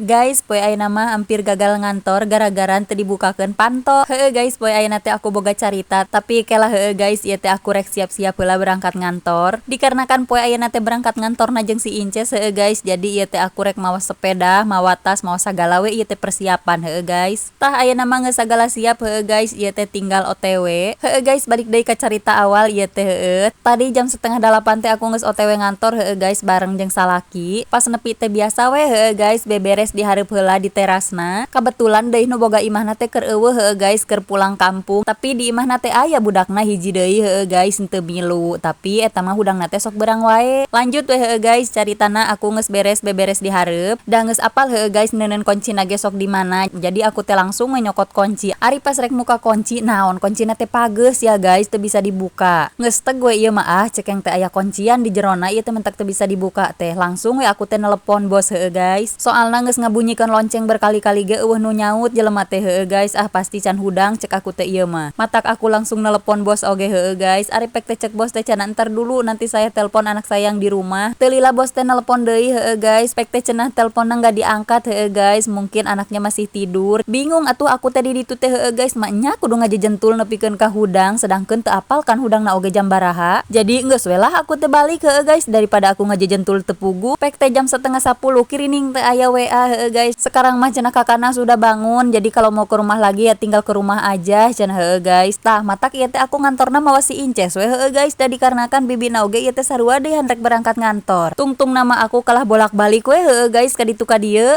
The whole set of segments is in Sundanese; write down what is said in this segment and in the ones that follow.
Guys, poe ayeuna mah hampir gagal ngantor gara-gara teu dibukakeun panto. Heueuh guys, poe ayeuna teh aku boga carita, tapi kela heueuh guys, ieu teh aku rek siap-siap heula berangkat ngantor. Dikarenakan poe ayeuna teh berangkat ngantorna jeung si Inces heueuh guys, jadi ieu teh aku rek mawa sepeda, mawa tas, mawa sagala we ieu teh persiapan heueuh guys. Tah, ayeuna mah geus sagala siap heueuh guys, ieu teh tinggal OTW. Heueuh guys, balik deui ka carita awal ieu teh heueuh. Tadi jam 7.30 teh aku geus OTW ngantor heueuh guys, bareng jeung salaki. Pas nepi teh biasa we heueuh guys, beberes di hareup heula di terasna. Kebetulan deui nu boga imahna teh keur euweuh heueuh guys, keur pulang kampung. Tapi di imahna teh aya budakna hiji deui heueuh guys, henteu milu. Tapi eta mah hudangna teh sok beurang wae. Lanjut we heueuh guys, caritana aku geus beres beberes di hareup. Da geus apal heueuh guys, neuneun kuncina ge sok di mana. Jadi aku teh langsung we nyokot kunci. Ari pas rek muka kunci, naon, kuncina teh pageus ya guys, teu bisa dibuka. Geus teg we ieu mah, ah, cekeng teh aya kuncian di jerona ieu teh mentak teu bisa dibuka teh. Langsung we aku teh nelepon bos heueuh guys. Soalna geus ngabunyikeun lonceng berkali-kali ge euweuh nu nyaut jelema teh heueuh guys. Ah, pasti can hudang cek aku teh ieu mah. Matak aku langsung nelepon bos oge heueuh guys. Ari pek teh cek bos teh cenah, "Entar dulu, nanti saya telepon anak saya yang di rumah." Teu lila bos teh nelepon deui heueuh guys. Pek teh cenah teleponna nggak diangkat heueuh guys. Mungkin anaknya masih tidur. Bingung atuh aku teh di ditu teh heueuh guys. Maknya kudu ngajejentul nepikeun ka hudang, sedangkeun teu apal kan hudangna oge jam baraha. Jadi geus we lah aku teh balik heueuh guys, daripada aku ngajejentul teu puguh. Pek teh jam 9.30 kirining teh aya WA heueuh guys. "Sekarang mah," cenah, "kakakna sudah bangun. Jadi kalau mau ke rumah lagi ya tinggal ke rumah aja," cenah heueuh guys. Tah, matak ieu teh aku ngantorna mawa si Inces we heueuh guys, da dikarenakan bibina oge ieu teh sarua deui rek berangkat ngantor. Tungtung nama aku kalah bolak-balik we heueuh guys, ka ditu ka dieu.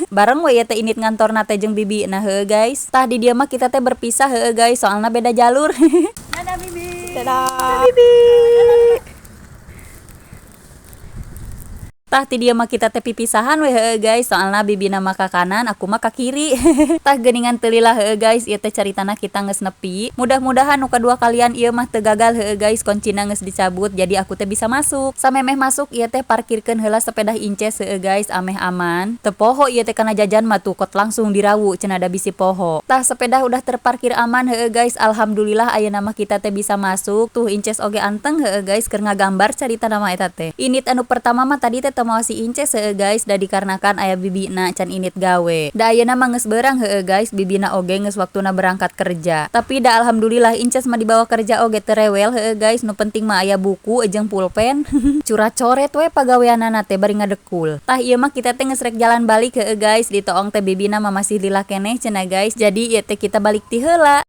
Bareng we ieu teh init ngantorna teh jeung bibina heueuh guys. Tah, di dieu mah kita teh berpisah heueuh guys, soalna beda jalur. Dadah, Bibi. Dadah, Bibi. Tah, ti dieu mah kita teh pipisahan we heueuh guys, soalna bibina mah ka kanan, aku mah ka kiri. Tah, geuningan teu lila heueuh guys, ieu teh caritana kita geus nepi. Mudah-mudahan nu kadua kalian ieu mah teu gagal heueuh guys, kuncina geus dicabut, jadi aku teh bisa masuk. Samemeh masuk ieu teh parkirkeun heula sepeda Inces heueuh guys, ameh aman. Teu poho ieu teh kana jajan mah tuh kot langsung dirawu cenah, da bisi poho. Tah, sepeda udah terparkir aman heueuh guys, alhamdulillah ayeuna mah kita teh bisa masuk. Tuh, Inces oge anteng heueuh guys, keur ngagambar caritana mah eta teh. Init anu pertama mah tadi teh teu mawa si Inces heueuh guys, da dikarenakan aya bibina can init gawe. Da ayeuna mah geus beurang heueuh guys, bibina oge geus waktuna berangkat kerja. Tapi da alhamdulillah Inces mah dibawa kerja oge teu rewel heueuh guys, nu penting mah aya buku jeung pulpen. Curat coret we pagaweanana teh bari ngadekul. Tah, ieu mah kita teh geus rek jalan balik heueuh guys, ditoong teh bibina mah masih lila keneh cenah guys. Jadi ieu teh kita balik ti heula.